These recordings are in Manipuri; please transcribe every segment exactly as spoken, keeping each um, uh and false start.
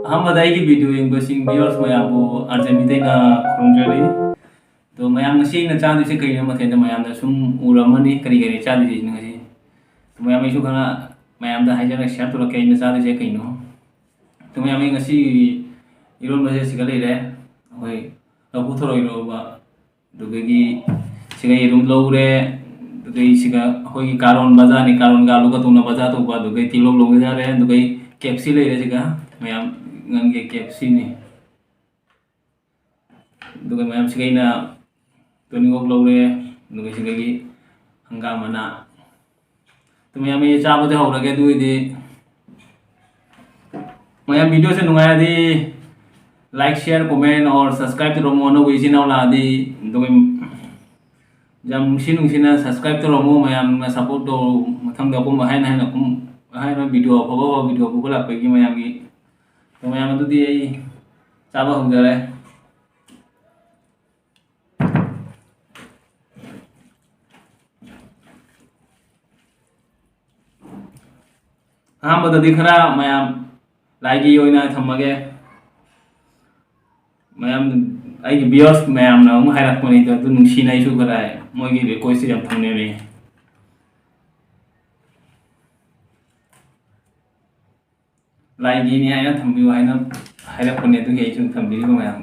ꯑꯍꯥꯟꯕꯗ ꯑꯩꯒꯤ video ꯌꯦꯡꯕꯁꯤꯡ, viewers ꯃꯌꯥꯝꯕꯨ ꯑꯥꯔꯖꯦꯟ ꯃꯤꯇꯩꯅ ꯈꯨꯔꯨꯝꯖꯔꯤ꯫ ꯑꯗꯣ ꯃꯌꯥꯝ, ꯉꯁꯤ ꯑꯩꯅ ꯆꯥꯗꯣꯏꯁꯦ ꯀꯩꯅꯣ ꯃꯊꯦꯜꯗ ꯃꯌꯥꯝꯅ ꯁꯨꯝ ꯎꯔꯝꯃꯅꯤ, ꯀꯔꯤ ꯀꯔꯤ ꯆꯥꯗꯣꯏꯁꯦ ꯉꯁꯤ꯫ ꯑꯗꯣ ꯃꯌꯥꯝ, ꯑꯩꯁꯨ ꯈꯔ ꯃꯌꯥꯝꯗ ꯍꯥꯏꯖꯔꯒ share ꯇꯧꯔꯛꯀꯦ ꯑꯩꯅ ꯆꯥꯗꯣꯏꯁꯦ ꯀꯩꯅꯣ꯫ ꯑꯗꯣ ꯃꯌꯥꯝ, ꯑꯩ ꯉꯁꯤ ꯏꯔꯣꯟꯕꯁꯦ ꯁꯤꯒ ꯂꯩꯔꯦ, ꯑꯩꯈꯣꯏ ꯂꯐꯨ ꯊꯔꯣ ꯏꯔꯣꯟꯕ, ꯑꯗꯨꯗꯒꯤ ꯁꯤꯒ ꯌꯦꯔꯨꯝ ꯂꯧꯔꯦ, ꯑꯗꯨꯗꯒꯤ ꯁꯤꯒ ꯑꯩꯈꯣꯏꯒꯤ ꯀꯥꯔꯣꯟ ꯕꯖꯥꯔꯅꯤ, ꯀꯥꯔꯣꯟꯒ ꯑꯂꯨꯒ ꯇꯣꯡꯅ ꯕꯖꯥꯔ ꯇꯧꯕ, ꯑꯗꯨꯗꯒꯤ ꯇꯤꯜꯍꯧ ꯂꯧꯖꯔꯦ, ꯑꯗꯨꯗꯒꯤ ꯀꯦꯞꯁꯤ ꯂꯩꯔꯦ, ꯁꯤꯒ ꯃꯌꯥꯝ ꯉꯟꯒꯦ ꯀꯦꯞꯁꯤꯅꯤ꯫ ꯑꯗꯨꯒ ꯃꯌꯥꯝꯁꯤꯒ ꯑꯩꯅ ꯇꯣꯅꯤꯡꯈꯣꯛ ꯂꯧꯔꯦ, ꯑꯗꯨꯒ ꯁꯤꯗꯒꯤ ꯍꯪꯒꯥꯝ ꯃꯅꯥ꯫ ꯑꯗꯨ ꯃꯌꯥꯝ ꯑꯩ ꯆꯥꯕꯗꯤ ꯍꯧꯔꯒꯦ꯫ ꯑꯗꯨ ꯑꯣꯏꯗꯤ ꯃꯌꯥꯝ videoꯁꯦ ꯅꯨꯡꯉꯥꯏꯔꯗꯤ like, share, comment or subscribe ꯇꯧꯔꯝꯃꯣ꯫ ꯑꯅꯧꯕ ꯏꯆꯤꯟ ꯏꯅꯥꯎ ꯂꯥꯛꯑꯗꯤ ꯑꯗꯨꯒ ꯌꯥꯝ ꯅꯨꯡꯁꯤ ꯅꯨꯡꯁꯤꯅ subscribe ꯇꯧꯔꯝꯃꯣ꯫ ꯃꯌꯥꯝꯅ support ꯇꯧꯔꯣ꯫ ꯃꯊꯪꯗ ꯑꯀꯨꯝꯕ ꯍꯥꯏꯅ ꯍꯥꯏꯅ ꯑꯀꯨꯝ ꯍꯥꯏꯅ video ꯑꯐꯕ ꯑꯐꯕ video ꯑꯐꯕ ꯂꯥꯛꯄꯒꯤ ꯃꯌꯥꯝꯒꯤ ꯑꯗꯣ ꯃꯌꯥꯝ ꯑꯗꯨꯗꯤ ꯑꯩ ꯆꯥꯕ ꯍꯧꯖꯔꯦ꯫ ꯑꯍꯥꯟꯕꯗꯗꯤ ꯈꯔ ꯃꯌꯥꯝ ꯂꯥꯏꯒꯤ ꯑꯣꯏꯅ ꯊꯝꯃꯒꯦ꯫ ꯃꯌꯥꯝ, ꯑꯩꯒꯤ viewers ꯃꯌꯥꯝꯅ ꯑꯃꯨꯛ ꯍꯥꯏꯔꯛꯄꯅꯤꯗ, ꯑꯗꯨ ꯅꯨꯡꯁꯤꯅ ꯑꯩꯁꯨ ꯈꯔ ꯃꯣꯏꯒꯤ request ꯌꯥꯝ ꯊꯝꯅꯤꯡꯉꯦ꯫ ꯂꯥꯏꯒꯤꯅꯤ ꯍꯥꯏꯅ ꯊꯝꯕꯤꯌꯨ ꯍꯥꯏꯅ ꯍꯥꯏꯔꯛꯄꯅꯦ, ꯑꯗꯨꯒꯤ ꯑꯩꯁꯨ ꯊꯝꯕꯤꯔꯤꯕ ꯃꯌꯥꯝ꯫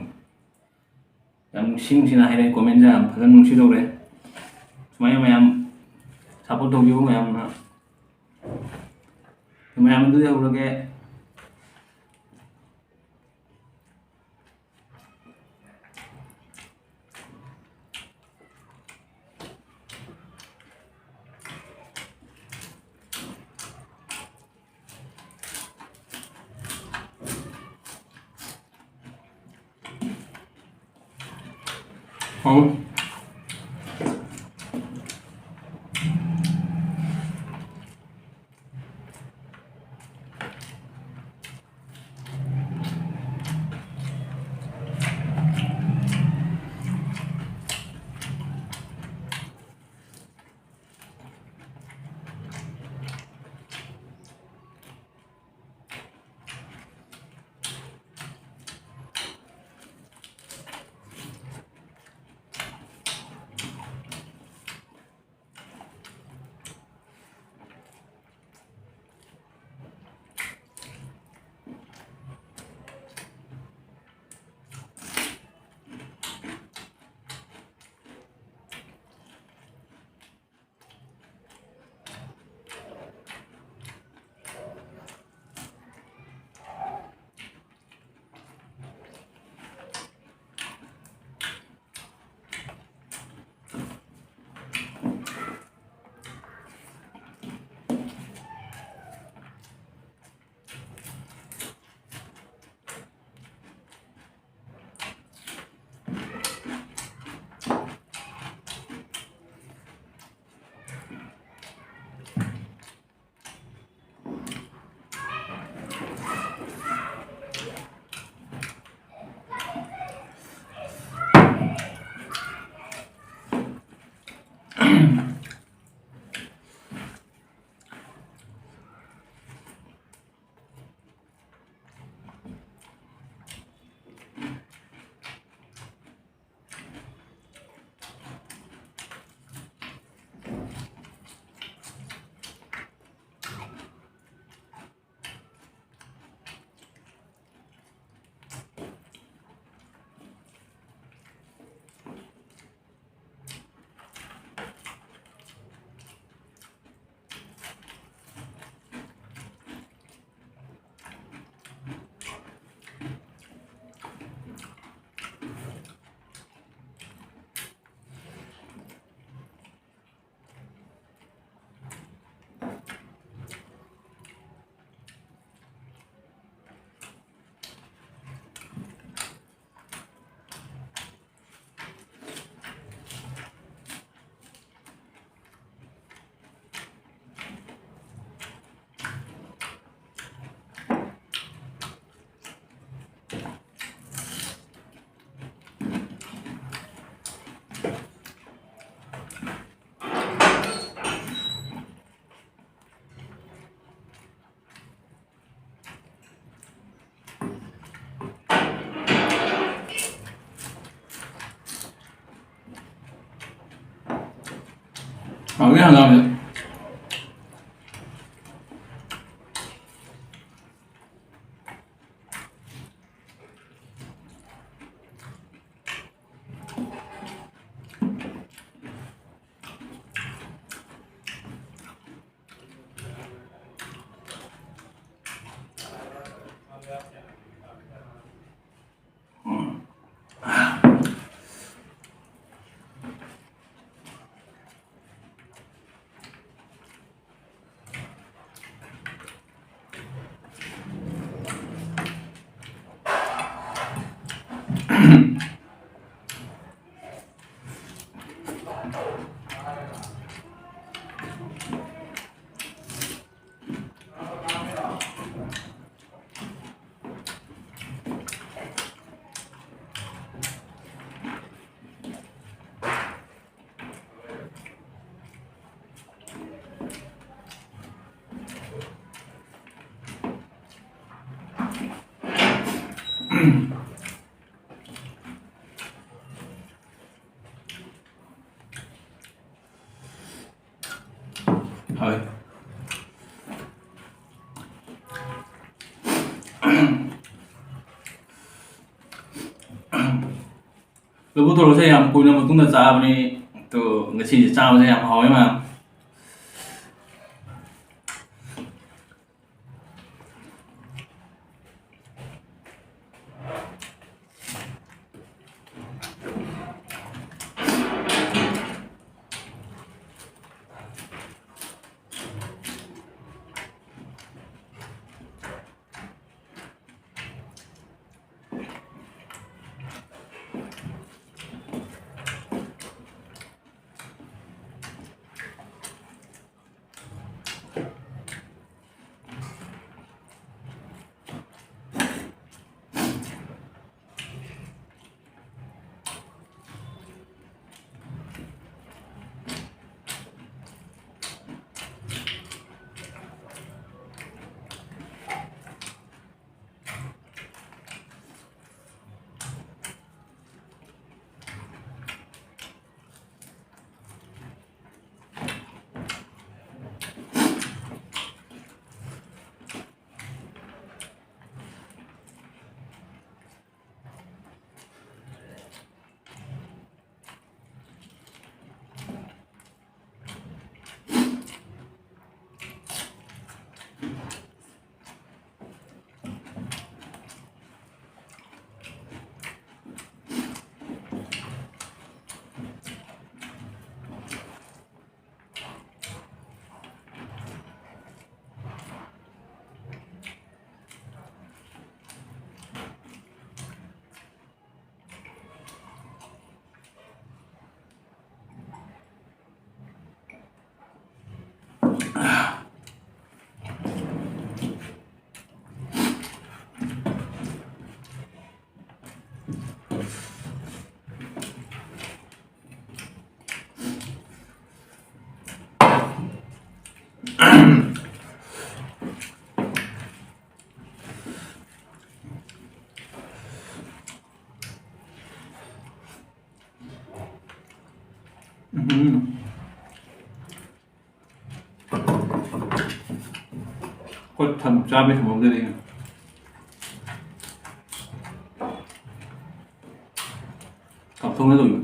ꯌꯥꯝ ꯅꯨꯡꯁꯤ ꯅꯨꯡꯁꯤꯅ ꯍꯥꯏꯔꯛꯑꯦ, comment ꯌꯥꯝ ꯐꯖꯅ ꯅꯨꯡꯁꯤꯗꯧꯔꯦ꯫ ꯁꯨꯃꯥꯏꯅ ꯃꯌꯥꯝ support ꯇꯧꯕꯤꯌꯨ ꯃꯌꯥꯝꯅ꯫ ꯃꯌꯥꯝ ꯑꯗꯨꯗꯤ ꯍꯧꯔꯒꯦ꯫ ꯍꯥꯎ꯫ ꯍꯥꯎꯅꯤ ꯍꯪꯒꯥꯝꯁꯦ꯫ ꯍꯣꯏ꯫ ꯂꯐꯨ ꯊꯣꯔꯛꯁꯦ ꯌꯥꯝ ꯀꯨꯏꯅ ꯃꯇꯨꯡꯗ ꯆꯥꯕꯅꯤ꯫ ꯑꯗꯣ ꯉꯁꯤꯁꯦ ꯆꯥꯕꯁꯦ ꯌꯥꯝ ꯍꯥꯎꯋꯦ ꯃꯌꯥꯝ꯫ ꯆꯥꯕꯩ ꯊꯝꯍꯧꯗ꯭ꯔꯦ ꯑꯩꯅ꯫ ꯀꯥꯞꯊꯣꯛꯅꯗꯧꯅꯤ꯫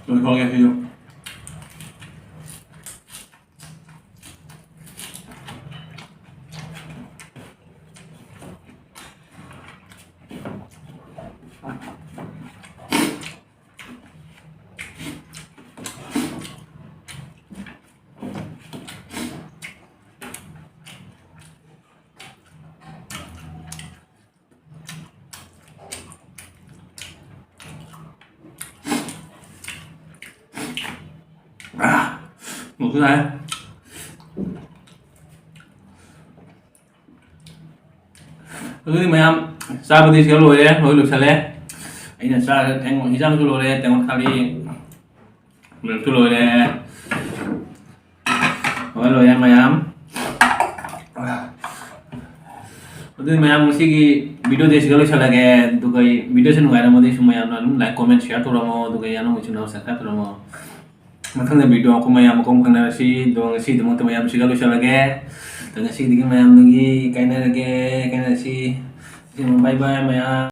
ꯂꯣꯏꯊꯣꯛꯑꯒꯦ ꯁꯤꯁꯨ꯫ ꯃꯣꯔꯣꯛꯁꯨ ꯁꯥꯏ꯫ ꯑꯗꯨꯗꯤ ꯃꯌꯥꯝ ꯆꯥꯕꯗꯤ ꯁꯤꯗ ꯂꯣꯏꯔꯦ, ꯂꯣꯏ ꯂꯣꯏꯁꯜꯂꯦ꯫ ꯑꯩꯅ ꯆꯥꯔꯦ, ꯊꯦꯡ-, ꯍꯤꯟꯖꯥꯡꯁꯨ ꯂꯣꯏꯔꯦ, ꯇꯦꯡꯀꯣꯠ ꯈꯥꯂꯤ, ꯃꯤꯜꯛꯁꯨ ꯂꯣꯏꯔꯦ꯫ ꯂꯣꯏ ꯂꯣꯏꯔꯦ ꯃꯌꯥꯝ꯫ ꯑꯗꯨꯗꯤ ꯃꯌꯥꯝ, ꯉꯁꯤꯒꯤ videoꯗꯤ ꯁꯤꯗ ꯂꯣꯏꯁꯤꯜꯂꯒꯦ꯫ ꯑꯗꯨꯒ ꯑꯩ videoꯁꯦ ꯅꯨꯡꯉꯥꯏꯔꯝꯃꯗꯤ ꯁꯨꯝ ꯃꯌꯥꯝꯅ ꯑꯗꯨꯝ like, comment, share ꯇꯧꯔꯝꯃꯣ꯫ ꯑꯗꯨꯒ ꯑꯩ ꯑꯅꯧꯕ channel subscribe ꯇꯧꯔꯝꯃꯣ꯫ ꯃꯊꯪꯗ video ꯑꯩꯈꯣꯏ ꯃꯌꯥꯝ ꯃꯈꯣꯡ ꯐꯪꯅꯔꯁꯤ꯫ ꯑꯗꯣ ꯉꯁꯤꯒꯤꯗꯃꯛꯇ ꯃꯌꯥꯝ ꯁꯤꯒ ꯂꯣꯏꯁꯤꯜꯂꯒꯦ꯫ ꯑꯗꯣ ꯉꯁꯤꯒꯤꯗꯤ ꯃꯌꯥꯝꯗꯒꯤ ꯀꯥꯏꯅꯔꯒꯦ, ꯀꯥꯏꯅꯔꯁꯤ꯫ ꯕꯥꯏ ꯕꯥꯏ ꯃꯌꯥꯝ꯫